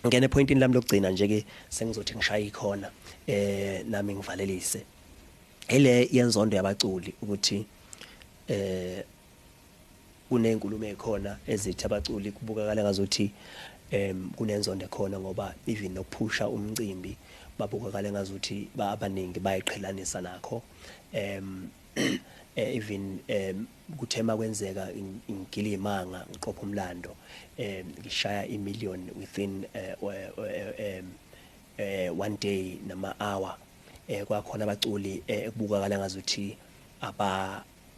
Ngene pointini lami lokugcina nje ke, sengizothi ngishaya ikhona, nami ngivalelise ele yenzondo yabaculi, ukuthi kunenkulumo ekhona ezithi abaculi kubukakala ngazuthi kunenzondo ekhona, ngoba even nokuphusha umcimbi babukakala ngazuthi abaningi bayiqhelanisa nakho. Even kuthema kwenzeka ngilimanga ngiqopha umlando, ngishaya imillion within one day nama hour, kwakhona abaculi ekubukakala ngazuthi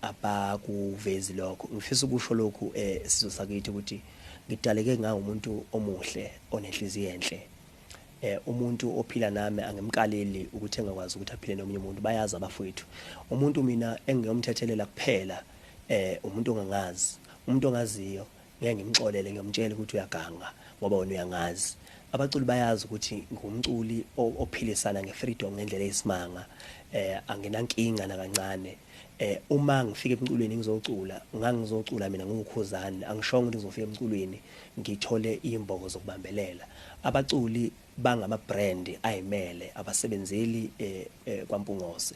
abakuvezi lokho. Ngifisa ukusho lokhu, sizwe sakithi, ukuthi ngidaleke ngawumuntu omuhle onenhliziyo enhle. Umuntu ophila nami angimkaleli ukuthi engakwazi ukuthi aphile nomunye umuntu. Bayazi abafowethu, umuntu mina engiyomthethelela kuphela umuntu ongangazi. Umuntu ongaziyo ngeke ngimxolele, ngiyomtshela ukuthi uyaganga ngoba wena uyangazi. Abaculi bayazi ukuthi ngumculi ophilisana ngefreedom ngendlela eyisimanga, anginankinga nakancane. Uma ngifika emculweni ngizocula, ngangizocula mina nguKhuzani, angishongo ukuthi ngizofika emculweni ngithole imboko zokubambelela. Abaculi bangama brand ayimele, abasebenzeli kwaMpungose.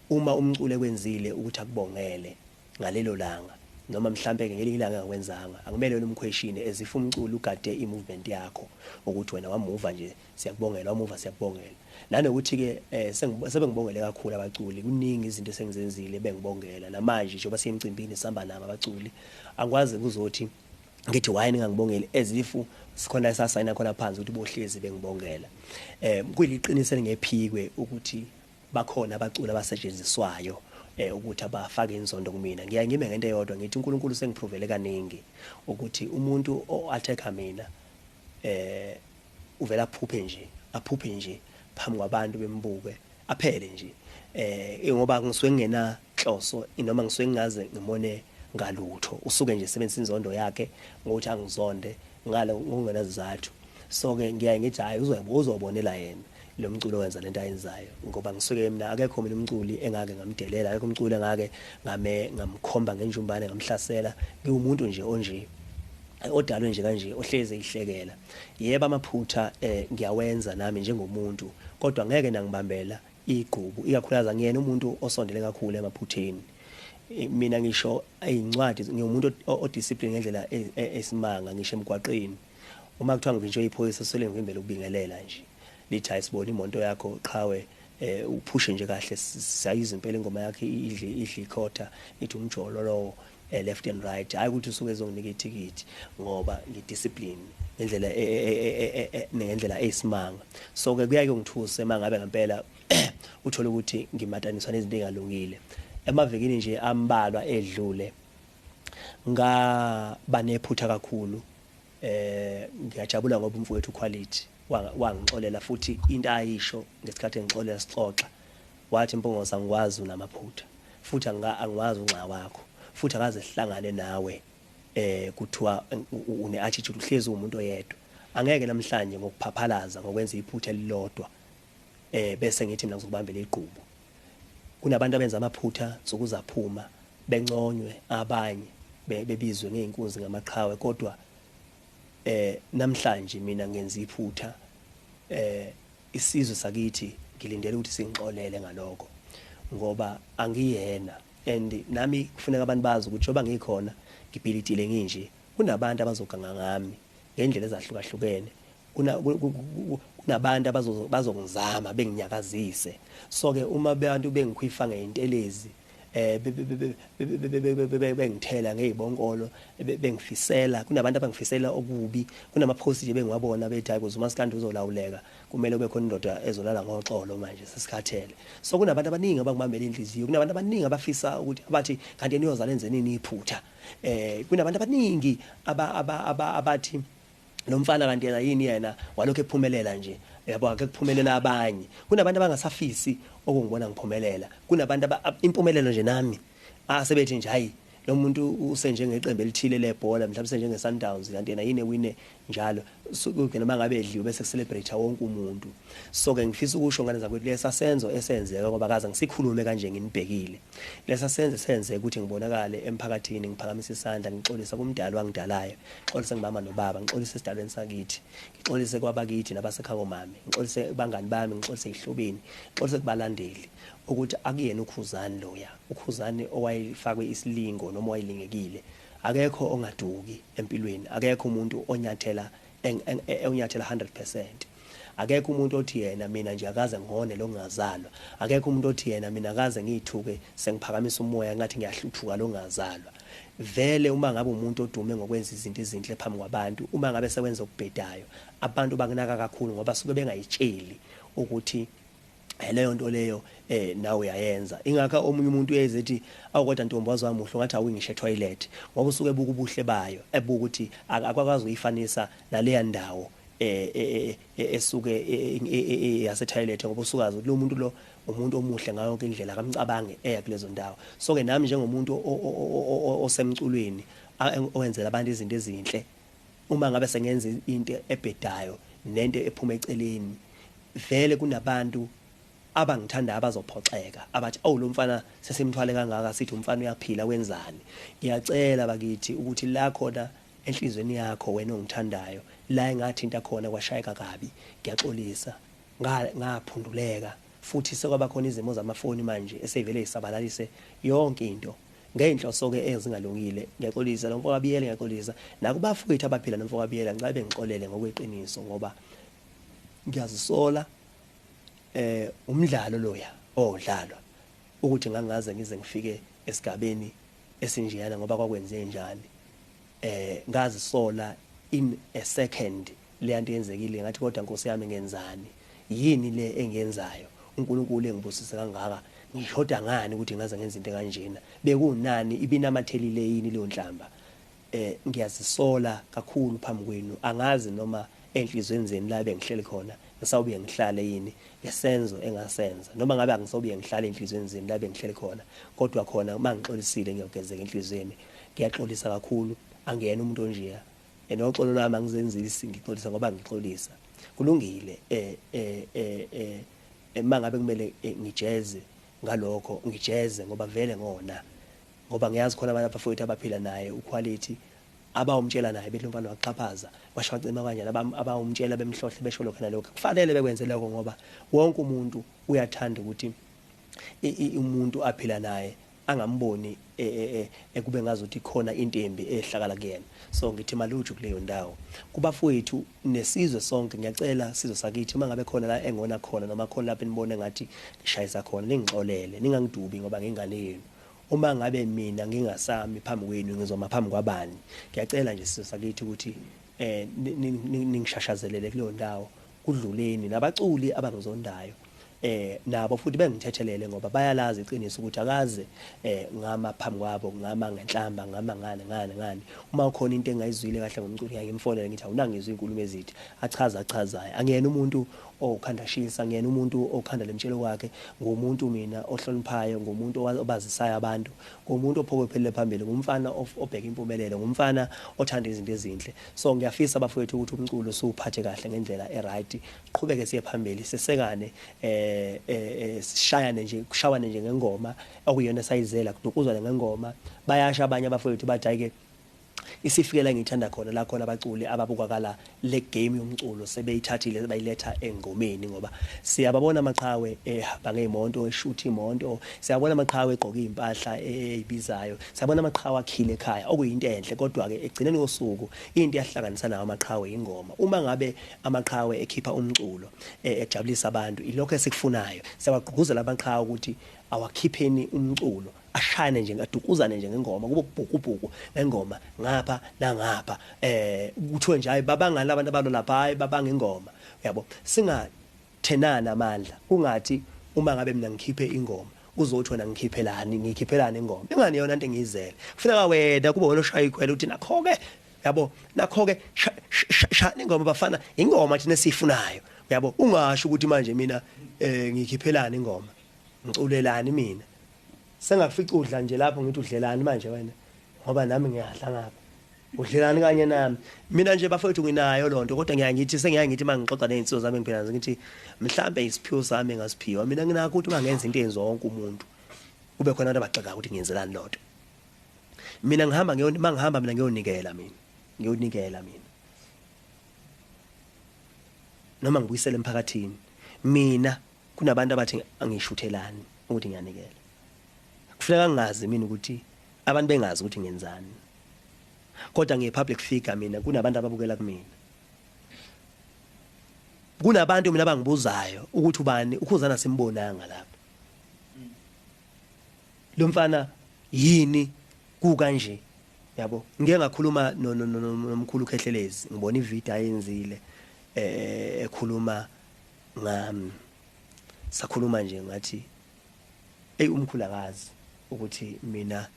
Uma umculo ekwenzile ukuthi akubongele ngalelo langa, noma mhlambe ke ngelinye ilanga engakwenzanga, akumele wena umquestione as if umculo ugade i-movement yakho, ukuthi wena wamuva nje siyakubongela, wamuva siyakubongela. Nanokuthi ke sebengibongele kakhulu abaculi, kuningi izinto esengizenzile bengibongela. Namanje njengoba siyemcimbini sihamba nabo abaculi, angikwazi kuzothi ngithi why ningangibongeli, as if sikhona esasayina khona phansi ukuthi bohlezi bengibongela. Kuyiliqiniso elingephikwe ukuthi bakhona abaculi abasetshenziswayo ukuthi abafake inzondo kumina. Ngiyaye ngime ngento eyodwa, ngithi uNkulunkulu sengiprovele kaningi ukuthi umuntu o-attack mina uvela aphuphe nje, aphuphe nje phambi kwabantu bembuke, aphele nje, ngoba ngisuke ngena nhloso noma ngisuke ngingaze ngimone ngalutho. Usuke nje sebenzisa inzondo yakhe ngokuthi angizonde ngalo ngokungenazizathu. So ke ngiyaye ngithi hayi, uzobonela yena lo mculo wenza lento ayenzayo, ngoba ngisuke mina akekho mina umculi engake ngamdelela, akekho umculi engake ngame ngamkhomba ngenjumbane ngamhlasela. Ngiwumuntu nje onje odalwe nje kanje, ohleze ihlekela. Yebo, amaphutha ngiyawenza nami njengomuntu, kodwa ngeke nangibambela igqubu, ikakhulukazi angiyena umuntu osondele kakhulu emaphutheni. Mina ngisho izincwadi, ngiwumuntu odiscipline ngendlela esimanga. Ngisho emgwaqeni uma kuthiwa ngivinjwe iphoyisa, sele ngivimbela ukubingelela nje, lithi hayi, sibone imoto yakho qhawe, uphushe nje kahle, siyayizwa impela ingoma yakhe idli idli ikhotha, ithi umjolo lowo, left and right. Hayi ukuthi usuke ezonginika ithikithi ngoba ngidiscipline ngendlela ngendlela eyisimanga. So ke kuyaye ngithuse mangabe ngempela uthola ukuthi ngimataniswa nezinto engalungile. Emavikini nje ambalwa edlule ngaba nephutha kakhulu. Ngiyajabula ngoba umfowethu Quality wangixolela, futhi into ayisho ngesikhathi engixolela sixoxa, wathi, "Mpungose, angikwazi unamaphutha, futhi angikwazi unxa wakho, futhi akaze sihlangane nawe kuthiwa une attitude, uhlezi umuntu oyedwa. Angeke namhlanje ngokuphaphalaza ngokwenza iphutha elilodwa bese ngithi mina ngizokubambela igqubu." Kunabantu abenza amaphutha nsuku zaphuma benconywe, abanye bebizwe ngeinkunzi, ngamaqhawe, kodwa namhlanje mina ngenza iphutha, isizwe sakithi ngilindele ukuthi singixolele ngalokho, ngoba angiyena. And nami kufuneka abantu bazi ukuthi njengoba ngikhona ngibhilitile nginje, kunabantu abazoganga ngami ngendlela ezahlukahlukene, kunabantu abazongizama benginyakazise. So ke uma abantu bengikhwifa ngeintelezi, bengithela ngezibonkolo, bengifisela, kunabantu abangifisela okubi, kunama-post nje bengiwabona bethi hayi, kuze umaskandi uzolawuleka kumele kube khona indoda ezolala ngoxolo, manje sesikhathele. So kunabantu abaningi abangibambela inhliziyo, kunabantu abaningi abafisa ukuthi abathi kanti yena uyozala enze nini iphutha, kunabantu abaningi abathi lo mfana kanti yena yini, yena walokhu ephumelela nje, yabo, ake kuphumelela abanye. Kunabantu abangasafisi okungibona ngiphumelela, kunabantu impumelelo nje nami asebethi nje hayi, lo muntu usenjengeqembu elithile lebhola, mhlawumbe senjenge Sundowns, kanti yena yini ewine njalo. Suke noma ngabe edliwe bese celebrate wonke umuntu. So ke ngifisa ukusho ngane zakwethu, lesa senzo esenzeka, ngoba kaze ngisikhulume kanje nginibhekile, lesa senzo senzeka ukuthi ngibonakale emphakathini, ngiphakamisa isandla, ngixolisa kumdali wangidalayo, ngixolise ngimama nobaba, ngixolise esidalweni sakithi, ngixolise kwabakithi nabasekhaya komame, ngixolise kubangani bami, ngixolise ezihlobeni, ngixolise kubalandeli, ukuthi akuyena uKhuzani loya, uKhuzani owayefakwe isilingo noma owayelingekile. Akekho ongaduki empilweni, akekho umuntu onyathela onyathela 100%, akekho umuntu othi yena mina nje akaze ngihone lokungazalwa, akekho umuntu othi yena mina akaze ngiyithuke sengiphakamisa umoya ngathi ngiyahluthuka lokungazalwa. Vele uma ngabe umuntu odume ngokwenza izinto ezinhle phambi kwabantu, uma ngabe sekwenza okubhedayo, abantu bakunaka kakhulu, ngoba suke bengayitsheli ukuthi leyo nto leyo nawe uyayenza. Ingakho omunye umuntu uyeze ethi, "Awu kodwa ntombi, wazi wamuhle, ngathi awungisho etoilet," ngoba usuke ebuka ubuhle bayo, ebuka ukuthi akakwazi ukuyifanisa naleya ndawo esuke yase toilet, ngoba usukazi ukuthi lo muntu lo umuntu omuhle ngayo yonke indlela, akamcabange eya kulezo ndawo. So ke nami njengomuntu osemculweni owenzela abantu izinto ezinhle, uma ngabe sengenza into ebhedayo nento ephuma eceleni, vele kunabantu abangithanda abazophoxeka, abathi, "Oh, lo mfana sesimthwale kangaka, sithi umfana uyaphila, wenzani?" Ngiyacela bakithi ukuthi la khona enhlizweni yakho wena ongithandayo, la engathinta khona kwashayeka kabi, ngiyaxolisa, ngaphunduleka. Futhi sekwaba khona izimo zamafoni manje eseyivele isabalalise yonke into ngeyinhloso ke ezingalungile. Ngiyaxolisa lo mfo kaBiyela, ngiyaxolisa nakubafowethu abaphila nomfo kaBiyela, ngicela bengixolele ngokweqiniso, ngoba ngiyazisola. Umdlalo loya odlalwa ukuthi ngangaze ngize ngifike esigabeni esinjeyana, ngoba kwakwenze njani, ngazisola in a second le nto yenzekile. Ngathi, "Kodwa Nkosi yami, ngenzani? Yini le engiyenzayo? uNkulunkulu engibusise kangaka, ngishoda ngani ukuthi ngaze ngenza into kanjena? Bekunani ibinamathelile yini leyo nhlamba?" Ngiyazisola kakhulu phambi kwenu. Angazi noma enhlizweni zenu la bengihleli khona ngisawubuye ngihlale yini ngesenzo engasenza, noma ngabe angisawubuye ngihlale enhlizweni zenu la bengihleli khona, kodwa khona mangixolisile ngiyogezeka enhlizweni. Ngiyaxolisa kakhulu, angiyena umuntu onjeya, noxolo lwami angizenzisi, ngixolisa ngoba ngixolisa. Kulungile, mangabe kumele ngijeze ngalokho, ngijeze, ngoba vele ngona, ngoba ngiyazi khona abantu abafowethu abaphila naye uQuality abawumtshela naye bethi umfana waxhaphaza, washo wacima kanjani, abawumtshela bemhlohle besho lokho nalokho. Kufanele bekwenze lokho, ngoba wonke umuntu uyathanda ukuthi umuntu aphila naye angamboni ekube ngazuthi khona into embi ehlakala kuyena. So ngithi maluju kuleyo ndawo kubafowethu nesizwe sonke. Ngiyacela sizwe sakithi, uma ngabe khona la engona khona noma khona lapho enibone ngathi ngishayisa khona, ningixolele, ningangidubi, ngoba ngingane yenu. Uma ngabe mina ngingasami phambi kwenu, ngizoma phambi kwabani? Ngiyacela nje sizwe sakithi ukuthi ningishashazelele kuleyo ndawo, kudluleni. Nabaculi abangizondayo nabo futhi bengithethelele, ngoba bayalazi iqiniso ukuthi akaze ngama phambi kwabo ngama ngenhlamba, ngama ngane ngane ngane. Uma ukhona into engayizwile kahle ngomculo, ngiyangimfonela ngithi, "Awunangizwe inkulumo ezithi," achaza achazayo. Angiyena umuntu okhanda shisa, ngiyena umuntu okhanda lemtshelo kwakhe. Ngumuntu mina ohloniphayo, ngumuntu obazisayo abantu, ngumuntu ophokophelele phambili, ngumfana obheka impumelelo, ngumfana othanda izinto ezinhle. So ngiyafisa bafowethu ukuthi umculo siwuphathe kahle ngendlela e-right, qhubeke siye phambili, sisekane, sishayane nje, kushawane nje ngengoma okuyiyona sayizela, kudukuzwane ngengoma. Bayasha abanye abafowethu bathi, "Hayi ke, isifikela ngithanda khona la khona abaculi ababukakala le game yomculo sebeyithathile bayiletha engomeni," ngoba siyababona amaqhawe ehamba ngezimonto, eshutha imoto, siyabona amaqhawe egqoka izimpahla ezibizayo, siyabona amaqhawe akhile ekhaya, okuyinto enhle. Kodwa ke egcineni kosuku into iyahlanganisa nawo amaqhawe ingoma. Uma ngabe amaqhawe ekhipha umculo ejabulisa abantu, ilokho esikufunayo. Siyabagqugquzela amaqhawe ukuthi awakhipheni umculo, ashayane nje, ngadukuzane nje ngengoma, kube ubhuku ngengoma ngapha nangapha, kuthiwe nje, "Hayi, babangani labantu abalo lapha, hayi, babanga ingoma." Uyabo, singathenana amandla, kungathi uma ngabe mina ngikhiphe ingoma uzothi wena ngikhiphelani, ngikhiphelani ingoma ingani yona into engiyizele. Kufuneka wena kube wena oshaya ikhwela uthi, "Nakho ke, yabo, nakho ke, shaya ingoma bafana, ingoma thina esiyifunayo." Uyabo, ungasho ukuthi manje mina ngikhiphelani ingoma, ngiculelani mina, sengakufica udla nje lapho ngithi, "Udlelani manje wena?" Ngoba nami ngiyadla ngapha. Udlelani kanye nami? Mina nje bafowethu nginayo lonto, kodwa ngiyangithi sengiyangithi mangixoxa nezinsizwa zami ngiphila nazo ngithi mhlambe isiphiwo sami engasiphiwa. Mina nginakho ukuthi mangenza into enziwa wonke umuntu kube khona abantu abagxekayo ukuthi ngiyenzelani lonto. Mina ngihamba mangihamba mina ngiyonikela, mina ngiyonikela mina, noma ngibuyisele emphakathini. Mina kunabantu abathi angishuthelani ukuthi ngiyanikela. Kufuneka ngingazi mina ukuthi abantu bengazi ukuthi ngiyenzani, kodwa ngiyi public figure mina. Kunabantu ababukela kumina, kunabantu mina abangibuzayo ukuthi ubani uKhuzana, simbonanga lapha lo mfana yini kukanje, yabo. Ngike ngakhuluma nomkhulu Khehlelezi, ngibona ivideo ayenzile ekhuluma ngami. Sakhuluma nje ngathi ey umkhulu akazi ukuthi mina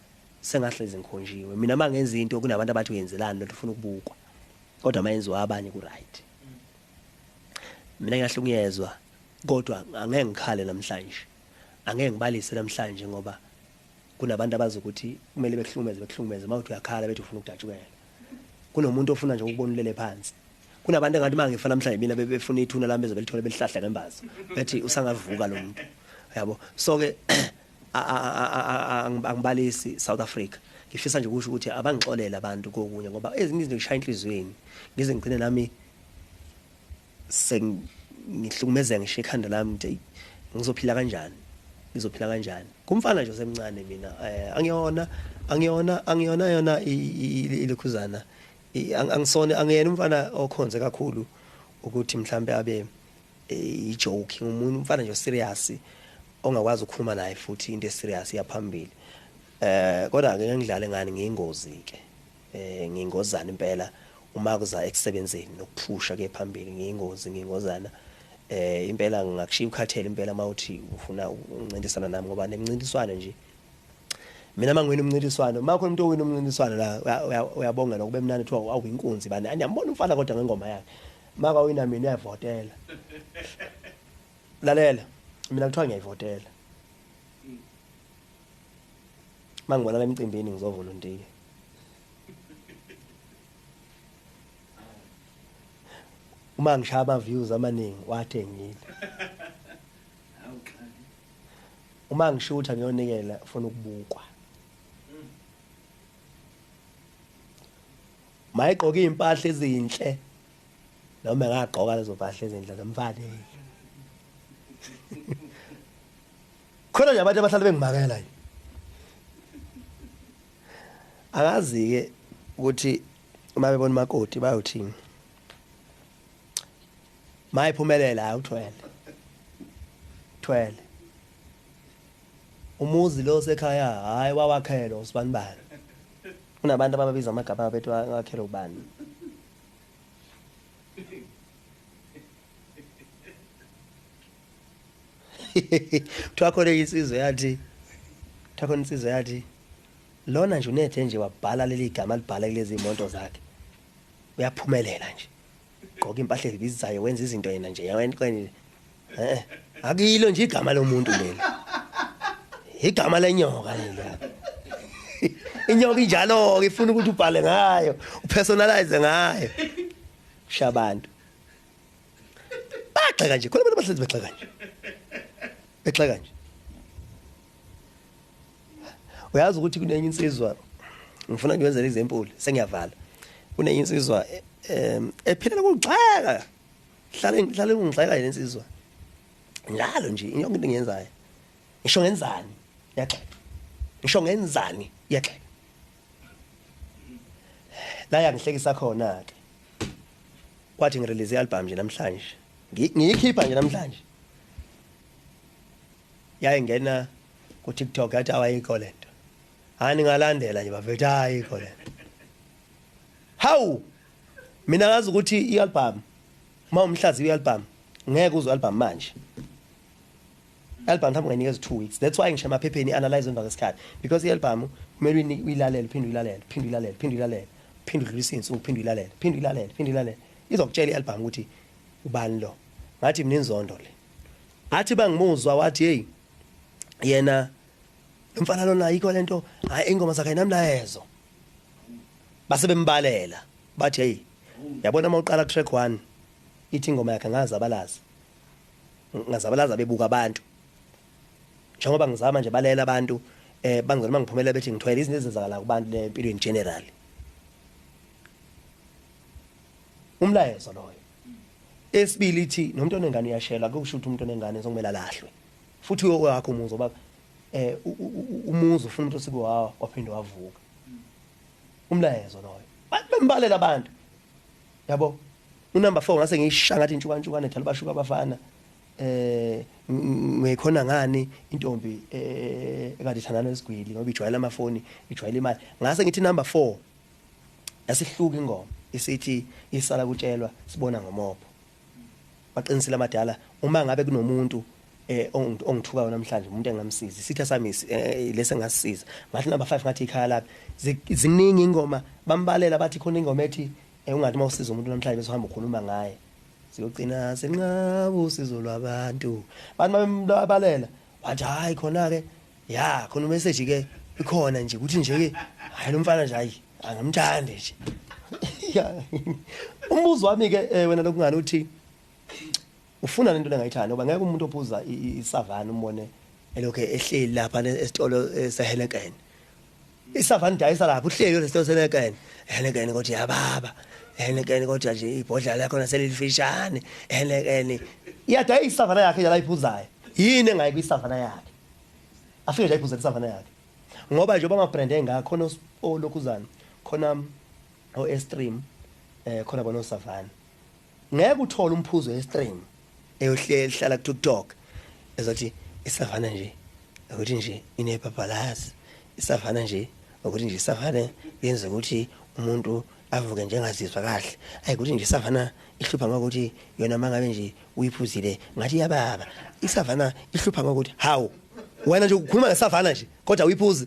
sengahlezi ngikhonjiwe. Mina mangenza into kunabantu abathi uyenzelani lento, ufuna ukubukwa, kodwa mayenziwa abanye ku right. Mina ngiyahlukunyezwa, kodwa angeke ngikhale namhlanje, angeke ngibalise namhlanje, ngoba kunabantu abazi ukuthi kumele bekuhlukumeze, bekuhlukumeze. Mawuthi uyakhala bethi ufuna ukudatshukela. Kunomuntu ofuna nje ukubona ulele phansi. Kunabantu engathi mangifa namhlanje mina bebefuna ithuna lami beze belithole belihlahla ngembazo, bethi usangavuka lo muntu, yabo. So ke angibalisi South Africa, ngifisa nje ukusho ukuthi abangixolela abantu kokunye, ngoba ezinye izinto ngishaya enhliziyweni ngize ngigcine nami sengihlukumezeka, ngisho ekhanda lami ngithi ngizophila kanjani, ngizophila kanjani kumfana nje osemncane. Mina angiyona angiyona angiyona yona ilokhuzana, angisone, angiyena umfana okhonze kakhulu ukuthi mhlambe abe i-joke. Ngumuntu umfana nje serious ongakwazi ukukhuluma naye futhi into eserious yaphambili. Kodwa ngeke ngidlale ngani, ngiyingozi ke, ngiyingozana impela uma kuza ekusebenzeni nokuphusha ke phambili. Ngiyingozi, ngiyingozana impela, ngingakushiya ukhathele impela mawuthi ufuna uncintisana nami, ngoba nemncintiswano nje mina mangiwina umncintiswano, makhona umuntu owina umncintiswano la uyabonga nokube mnandi, kuthiwa awuyinkunzi bani, aniyambona umfana kodwa ngengoma yakhe. Makawina mina uyavotela, lalela mina kuthiwa ngiyayivotela. Mangibona la emcimbini ngizovolontiya. Uma ngishaya ama views amaningi wathengile. Uma ngishutha ngiyonikela ufuna ukubukwa. Mayigqoka impahla ezinhle noma engagqoka lezo mpahla ezinhle zamfanele. Khona nje abantu abahlala bengimakela nje. Akazi ke ukuthi uma bebona umakoti bayothini. Mayiphumelela hayi uthwele. Thwele. Umuzi lo sekhaya hayi wawakhelo usibanibani. Kunabantu ababiza amagama bethi wakhelo ubani. Kuthiwa khona insizwa yathi, kuthiwa khona insizwa yathi lona nje unethe nje wabhala leli gama libhala kulezi imoto zakhe, uyaphumelela nje, gqoka impahla ezibizayo, wenza izinto yena nje yawenqene. Akuyilo nje igama lomuntu leli, igama lenyoka leli. Inyoka injalo-ke, ifuna ukuthi ubhale ngayo, upersonalize ngayo. Kusha abantu bagxeka nje, khona abantu abahlezi begxeka nje, begxeka nje. Uyazi ukuthi kunenye insizwa, ngifuna ngiyenzele example sengiyavala. Kunenye insizwa ephilela ukugxeka, hlale hlale ungigxeka le insizwa njalo nje, yonke into engiyenzayo. Ngisho ngenzani iyagxeka, ngisho ngenzani iyagxeka. La yangihlekisa khona ke, kwathi ngirelease i-album nje namhlanje, ngiyikhipha nje namhlanje, yayingena ku TikTok yathi awayikho lento, hayi ningalandela nje bafethu, ayikho lento. Hawu, mina ngazi ukuthi i-album uma umhlaziyi i-album ngeke uzwe album manje. Album mhlawumbe ungayinikeza 2 weeks. That's why ngisho emaphepheni i-analyze emva kwesikhathi, because i-album kumele uyilalele, uphinde uyilalele, phinde uyilalele, phinde uyilalele, phinde udlulise iy'nsuku, phinde uyilalele, phinde uyilalele, phinde uyilalele, izokutshela i-album ukuthi ubani lo. Ngathi mina inzondo le. Ngathi bangimuzwa wathi hey yena lo mfana lona ayikho lento, hayi ingoma zakhe ayinamlayezo. Base bembalela bathi hey, yabona uma uqala track 1 ithi ingoma yakhe ngazabalaza. Ngazabalaza bebuka abantu. Njengoba ngizama nje balela abantu bangizona mangiphumela bethi ngithwele izinto ezenzakala kubantu lempilweni general. Umlayezo loyo. Esibili ithi nomuntu onengane uyashela, akusho ukuthi umuntu onengane sokumele alahlwe. Futhi wakho umuzi ngoba umuzi ufuna umuntu osike waphinde wavuka. Umlayezo loyo. Bembalela abantu. Yabo. Unumber 4 ngase ngiyishaya ngathi intshukantshuka edala bashuka abafana. Ngikhona ngani intombi ekade ithandana nesigwili ngoba ijwayela amafoni, ijwayela imali. Ngase ngithi number 4 yasihluka ingoma isithi isala kutshelwa sibona ngomopho. Baqinisile amadala uma ngabe kunomuntu ongithukayo namhlanje umuntu engamsiza sithi asamisi lese ngasisiza. Ngathi number 5 ngathi ikhaya laphi. Ziningi ingoma bambalela bathi khona ingoma ethi ungathi mawusiza umuntu namhlanje bese uhamba ukhuluma ngaye siyogcina senqaba usizo lwabantu. Abantu babalela wathi hayi khona ke ya khona message ke ikhona nje ukuthi nje ke hayi lo mfana nje hayi angamthandi nje. Umbuzo wami ke wena lokungani uthi ufuna lento engayithandi ngoba ngeke umuntu ophuza iSavanna umbone elokho ehleli lapha esitolo seHeineken. iSavanna dayisa lapha uhleli esitolo seHeineken. Heineken kodwa yababa. Heineken kodwa nje ibhodlela lakho naselifishane. Heineken iyadayisa iSavanna yakhe la iphuzayo. Yini engayi kwiSavanna yakhe? Afike nje ayiphuze iSavanna yakhe. Ngoba nje ama brand engakho khona olokhuzana khona o-Stream khona bona oSavanna. Ngeke uthole umphuzo e-Stream eyohleli hlala ku TikTok ezothi iSavanna nje ukuthi nje inebhabhalazi, iSavanna nje ukuthi nje iSavanna yenza ukuthi umuntu avuke njengazizwa kahle. Ayi ukuthi nje iSavanna ihlupha ngokuthi yona mangabe nje uyiphuzile ngathi iyababa. iSavanna ihlupha ngokuthi hawu wena nje ukhuluma ngeSavanna nje kodwa uyiphuzi.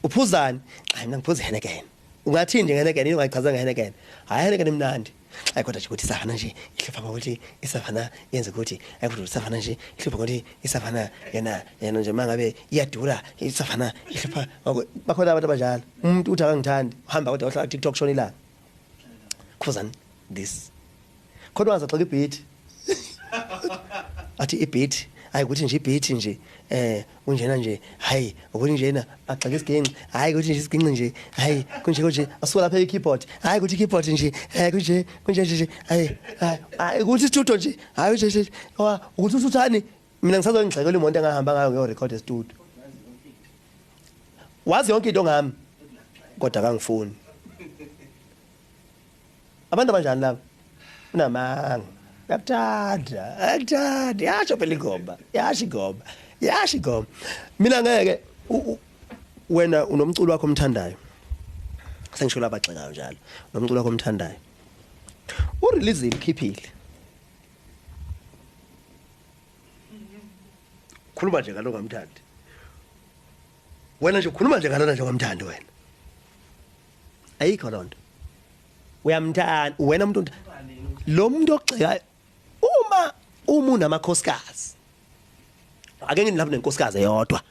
Uphuzani? Hayi mina ngiphuza Heineken. Ungathini nje ngeHeineken ungayichaza ngeHeineken? Hayi Heineken imnandi. Hayi kodwa nje ukuthi iSavanna nje ihlupha ngokuthi iSavanna yenza ukuthi hayi kodwa iSavanna nje ihlupha ngokuthi iSavanna yena yena nje mangabe iyadura iSavanna ihlupha. Bakhona abantu abanjalo. Umuntu uthi akangithandi uhamba kodwa uhlala TikTok shona ilanga. Khuzani this. Kodwa wazaxeka ibeat. Athi ibeat hayi ukuthi nje ibeat nje unjena nje hayi ukuthi njena agxeke isiginci hayi ukuthi nje isiginci nje hayi kunje kunje asuka lapha i-keyboard hayi ukuthi i-keyboard nje kunje kunje nje hayi hayi ukuthi studio nje hayi nje ukuthi usuthani. Mina ngisazongigxekela imoto engahamba ngayo ngiyo record e-studio. Wazi yonke into ngami kodwa akangifuni. Abantu abanjani laba? Unamanga. Yakuthanda, akuthanda, yasho phela ingoma, yasho ingoma, yasho ingoma. Mina ngeke wena unomculo wakho omthandayo. Sengisho labagxekayo njalo. Unomculo wakho omthandayo. Urelease ikhiphile. Khuluma nje ngalo ngamthandi. Wena nje ukhuluma nje ngalona nje ngamthandi wena. Ayikho lonto. Uyamthanda wena umuntu lo muntu ogxekayo uma unamakhosikazi. Ake ngithi lapho nenkosikazi eyodwa.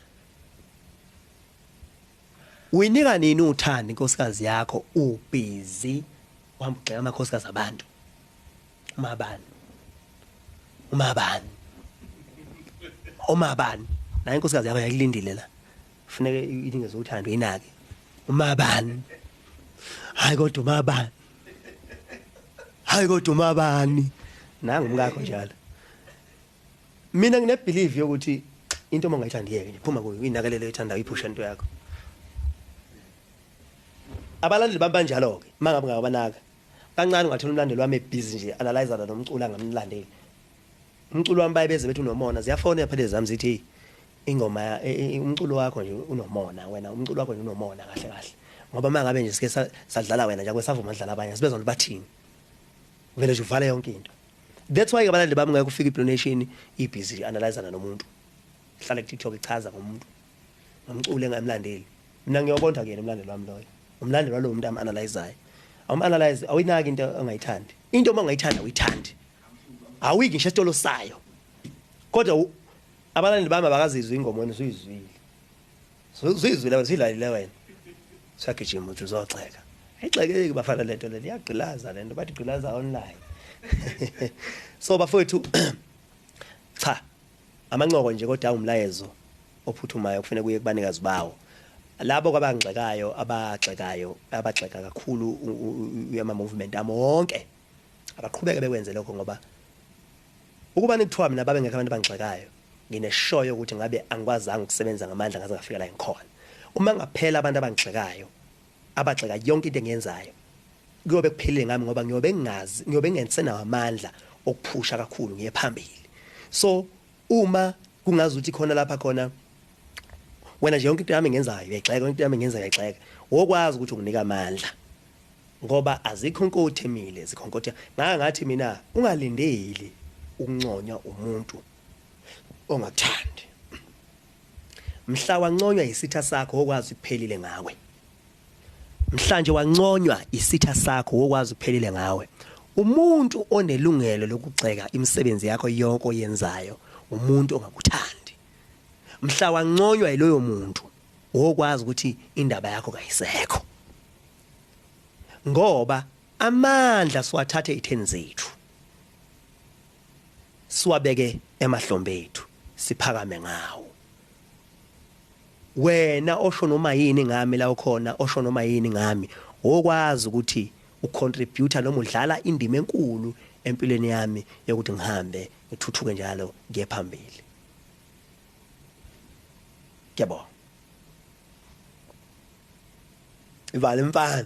Uyinika nini uthando inkosikazi yakho ubhizi uhamba ugxeka amakhosikazi abantu? Umabani. Umabani. Umabani. La inkosikazi yakho yakulindile la. Kufuneka inikeze uthando inake. Umabani. Hayi kodwa umabani. Hayi kodwa umabani. Nangu umkakho njalo. Mina ngine belief yokuthi into uma ungayithandi yeke nje phuma kuyo uyinakelele oyithandayo iphusha into yakho. Abalandeli bami banjalo ke mangabe ngabanaka. Kancane ungathola umlandeli wami ebusy nje analyzer nomculo angamlandeli. Umculo wami bayibeze bethi unomona ziyafona phela ezami zithi ingoma umculo wakho nje unomona wena umculo wakho nje unomona kahle kahle. Ngoba mangabe nje sike sadlala wena nje kwesavuma dlala abanye sibezona bathini. Vele nje uvale yonke into. That's why abalandeli bami ngeke ufike iDonation ibusy analyzer nomuntu. Hlala ku TikTok ichaza ngomuntu. Ngomculo engamlandeli. Mina ngiyobonda kuyena umlandeli wami loyo. Umlandeli walowo muntu am-analyzayo. Awum-analyze awuyinaki into ongayithandi. Into uma ungayithanda uyithandi. Awuyiki ngisho esitolo sayo. Kodwa abalandeli bami abakazizwi ingoma wena usuyizwile. Usuyizwile wena usuyilalile wena. Usuyagijima uthi uzoxeka. Ayigxekeki bafana lento le, iyagqilaza lento, bathi gqilaza online. So bafowethu, cha, amancoko nje kodwa umlayezo ophuthumayo kufanele kuye kubanikazi bawo. Labo kwabangxekayo, abagxekayo, abagxeka kakhulu ama movement ami wonke, abaqhubeke bekwenze lokho, ngoba ukuba nikuthiwa mina babe ngekho abantu abangixekayo, ngineshoyo ukuthi ngabe angikwazanga ukusebenza ngamandla ngaze ngafika la ngikhona. Uma ngaphela abantu abangixekayo, abagxeka yonke into engiyenzayo, kuyobe kuphelile ngami, ngoba ngiyobe ngingazi, ngiyobe ngingesenawo amandla okuphusha kakhulu ngiye phambili. So uma kungazi ukuthi khona lapha khona wena nje yonke into yami engiyenzayo uyayigxeka, yonke into yami engiyenzayo uyayigxeka, wokwazi ukuthi unginika amandla, ngoba azikho inkothi emile, zikhonkothe. Ngake ngathi mina, ungalindeli ukunconywa umuntu ongakuthandi. Mhla wanconywa isitha sakho, wokwazi kuphelile ngawe. Mhla nje wanconywa isitha sakho, wokwazi kuphelile ngawe. Umuntu onelungelo lokugxeka imisebenzi yakho yonke oyenzayo, umuntu ongakuthandi. Mhla wanconywa yiloyo muntu, wokwazi ukuthi indaba yakho kayisekho, ngoba amandla siwathathe itheni zethu, siwabeke emahlombe ethu, siphakame ngawo. Wena osho noma yini ngami la ukhona, osho noma yini ngami, wokwazi ukuthi ucontributor noma udlala indima enkulu empilweni yami yokuthi ngihambe ngithuthuke njalo ngiye phambili. Ngiyabonga. Ivale mfana.